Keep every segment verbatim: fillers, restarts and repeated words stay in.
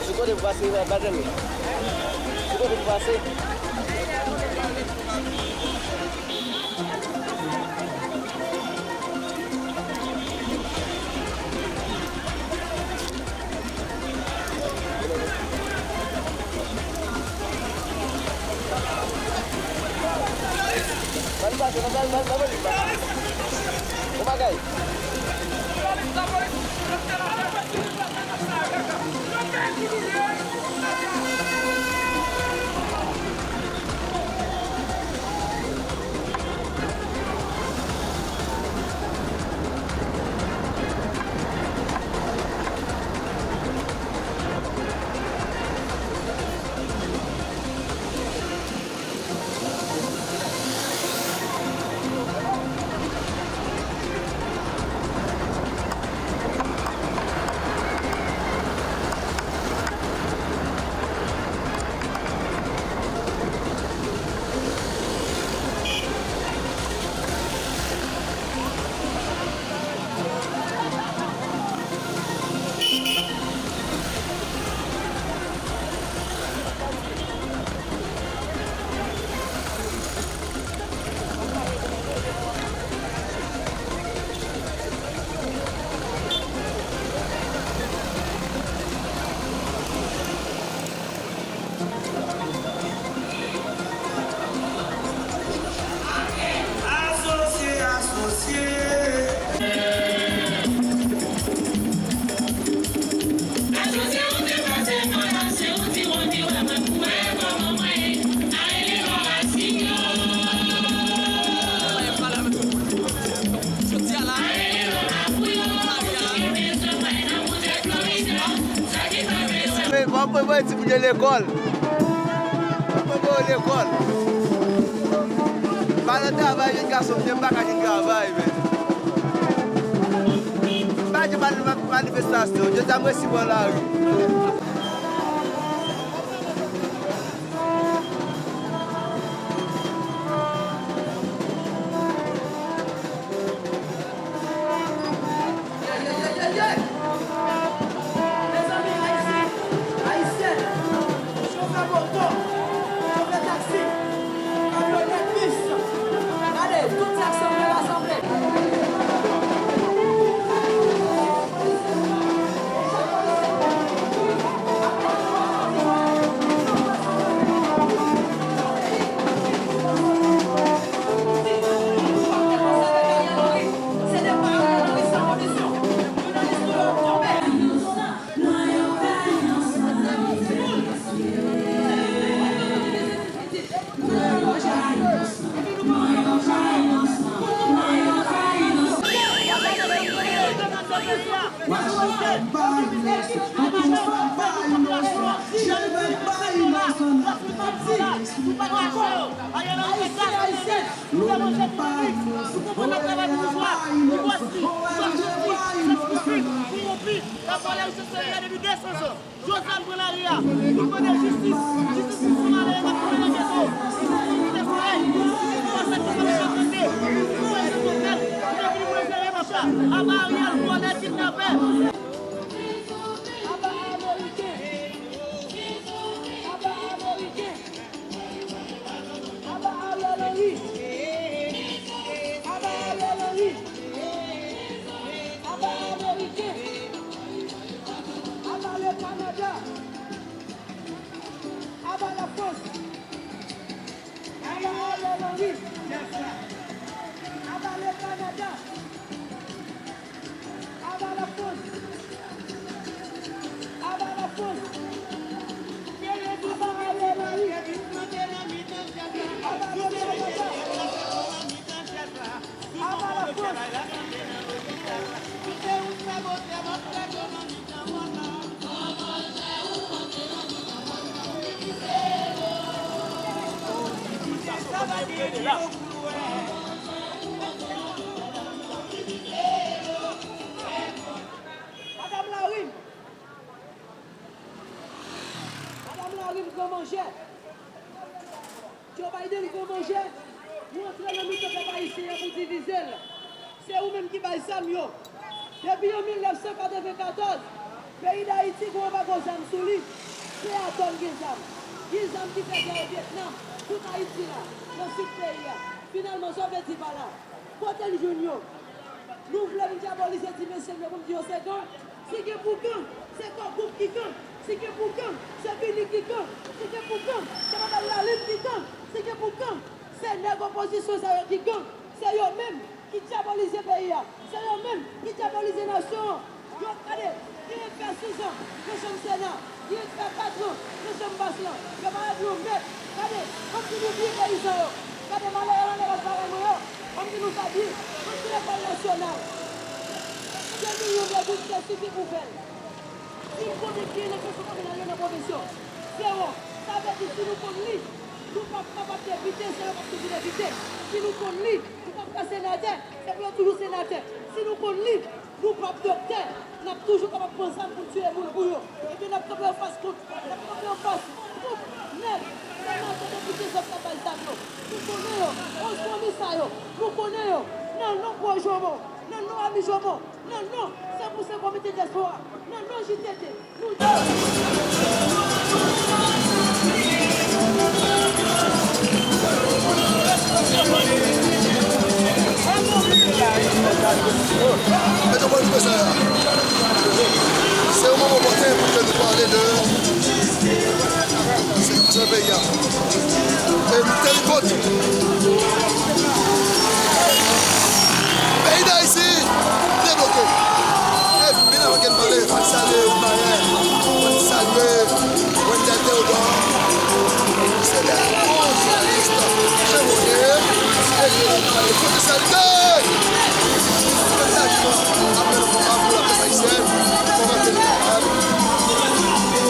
Sou kote pou pase, pa, pa tande. Sou kote pou pase. Ban li pase, ban, ban, ban, ban li pase. Bon bagay. Asosye, asosye. Mwen voye timoun yo lekòl. Mwen voye yo lekòl. Pa nan travay, jèn gason m ye, m pa ka jwenn travay, men. M pa jwenn pa nan manifestasyon. Jodi a, m resi bò lari. Mezanmi, Ayisyen, Ayisyen, chofè moto, chofè taksi, kamyonèt, bis, gade, tout sa sanble rasanble. Joseph pran lari a, li mande jistis, jistis pou son malere k ap mouri nan geto, jistis pou Sesay, jistis pou sa ki sa mechan tande, jistis pou Ariel Henry, jistis pou Ariel, vòlè, kidnapè. Aba Ameriken! Aba Ameriken! Aba Ariel Henry! Aba Ariel Henry! Aba Ameriken! Aba le Canada! Aba Lafrans! Aba Ariel Henry! Aba le Canada! Aba Lafrans! Aba Lafrans! Aba Lafrans! Aba Lafrans! Madanm Larim! Madanm Larim, gran manjè! Joe Biden, gran manjè, nou antre nan mitan pèp ayisyen an pou divize l. Se ou menm ki bay zam yo. Depi an mil nèf san katrevenkatòz, peyi Dayiti gen anbago zam sou li. Se atò n gen zam. Gen zam ki fè gè Vyetnam, tout Ayiti la, nan sid peyi a. Finalman, sa w vle di pa la? Kote n jwenn yo? Nou vle m dyabolize ti mesye m yo pou m di yo se gang? Si gen pou gang, se Kò Gwoup ki gang. Si gen pou gang, se Bini ki gang. Si gen pou gang, se Madanm Lalim ki gang. Si gen pou gang, se nèg opozisyon sa yo ki gang. Se yo menm ki dyabolize peyi a. Se yo menm ki dyabolize nasyon an. Yo, gade, genyen k fè sis an nan chanm Sena, genyen k fè kat an nan chanm bas lan. Yo pa rete yon mèt. Gade, ann di nou byen peyizan yo. Gade malere malere parèy mwen yo. Ann di nou sa byen. Ann di lekòl nasyonal. De milyon de goud se sifi pou fè l. Si m konnen byen nan kesyon kominal yo nan pwovens yo, zewo. Sa vle di si nou konn li, nou p ap kapab depite, se yo k ap toujou depite. Si nou konn li, nou p ap ka senatè, se pou yo toujou senatè. Si nou konn li, nou p ap doktè, n ap toujou kapab pran zam pou n tiye moun pou yo. Ebyen, n ap kanpe anfas kont, n ap kanpe anfas tout nèg, senatè, depite, zòt k ap bay zam yo. Nou konnen yo, Oswami sa yo, nou konnen yo, nan non Pwo Jomo, nan non Ami Jomo, nan non san pou san Komite Dyaspora, nan non J T T. Metwopòl Gwo Sava. Se yon moman opòten pou ke nou pale de sekirite peyi a. E nou teni kont. Peyi Dayiti debloke. E byen avan ke n pale, fò n salye yon bagay. Fò n salye Wendell Theodore. Se de bon jounalis, jan w ye, e ki pale potansyalite. Fò n salye apèl konba pou laprès ayisyèn, kòman ke nou kapab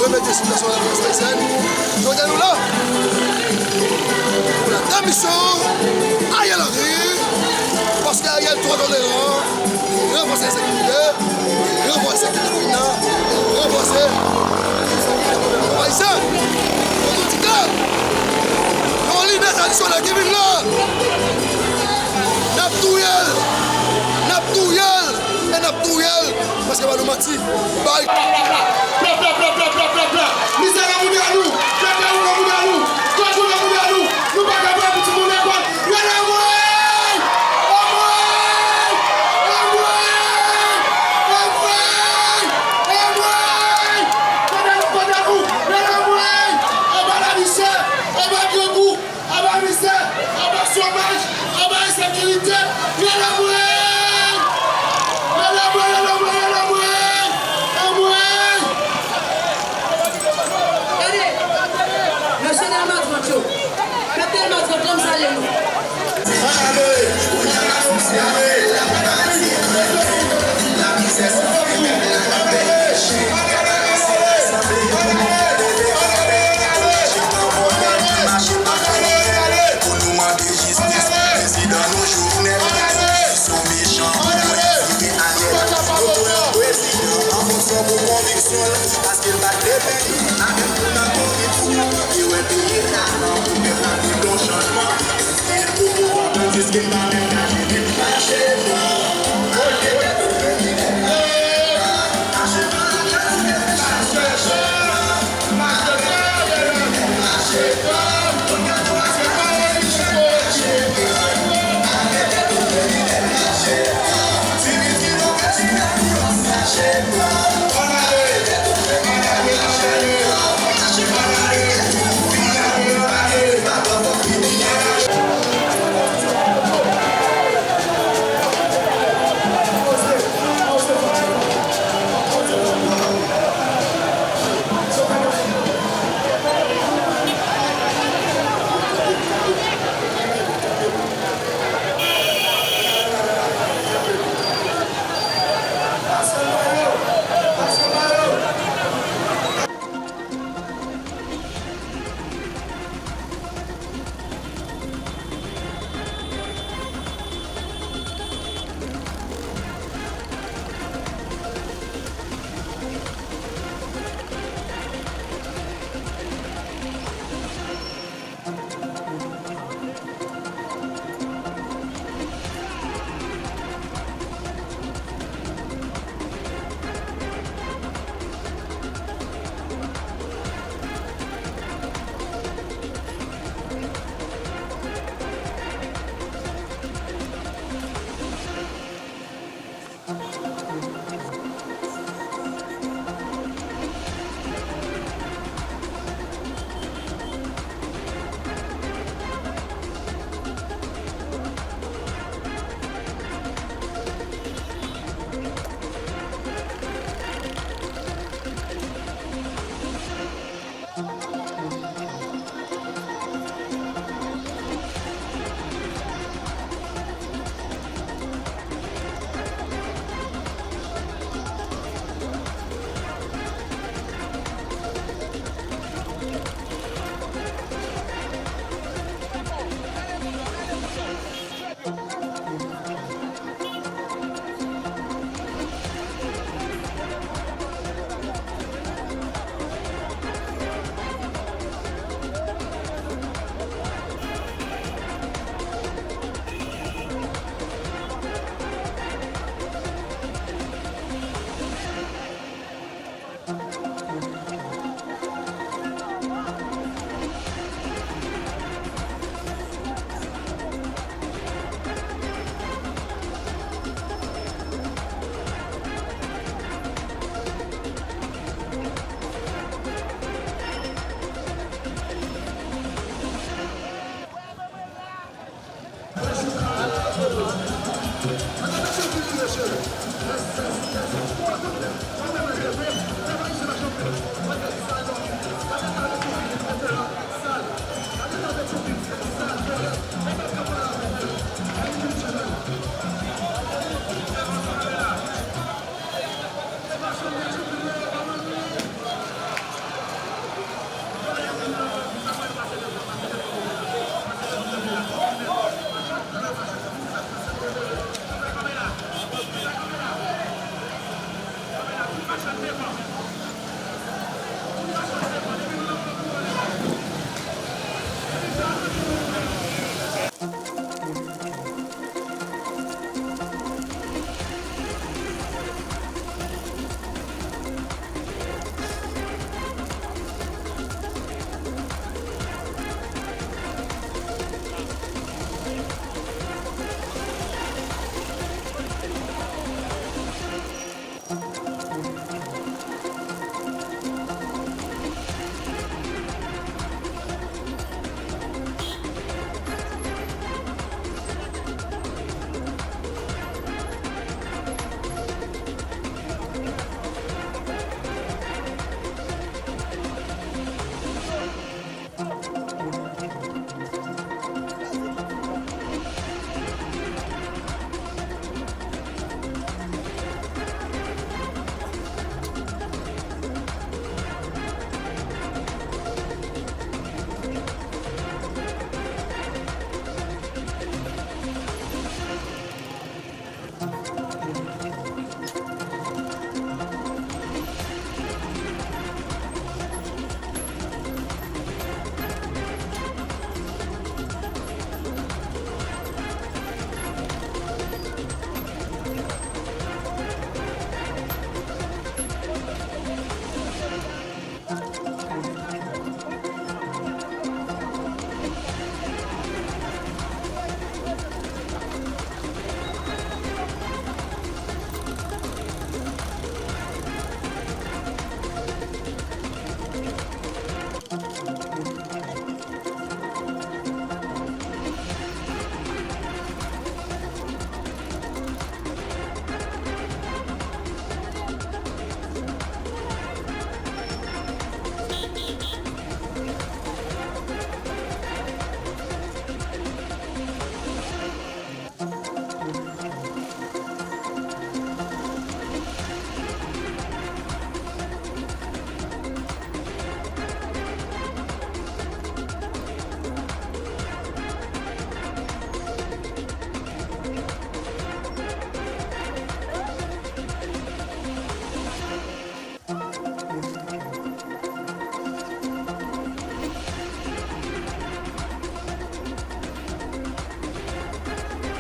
remete sitiyasyon laprès ayisyèn. Jodi a nou la. Pou la demisyon Ariel Henry, paske Ariel twò toleran, li ranfòse ensekirite, li ranfòse kilti kriminèl, li ranfòse pèp ayisyen. Pou nou di klè, yon lidè tradisyonèl ki vin la, n ap touye l, n ap touye l, e n ap touye l, paske pa nou manti. Bay. Pla, pla, pla, pla, pla, pla, pla, pla. Mizè nan bouda nou. Pèp la ou nan bouda nou. Kòd ou nan bouda nou. Nou pa kapab pou timoun lekòl. Rele anmwey! Anmwey! Anmwey! Anmwey! Anmwey! Pandan nou, pandan nou. Rele anmwey! Anba lamizè, anba grangou. Aba mizè, aba chomaj, aba ensekirite, rele anmwey! Rele anmwey, rele anmwey, rele anmwey! Anmwey! Gade, mesye dam matrant yo, kapten matrant lan, m salye nou. Ann ale! Ann ale! Ann ale! Ann ale! Ann ale! Ann ale! Paske l pa t de peyi, avèk moun nan konbit. Li wè peyi l la, pou pèp la vin gon chanjman. Li pou pouvwa, tandiske l pa menm ka jere l. Mache, mache, mache, mache, mache, mache, mache,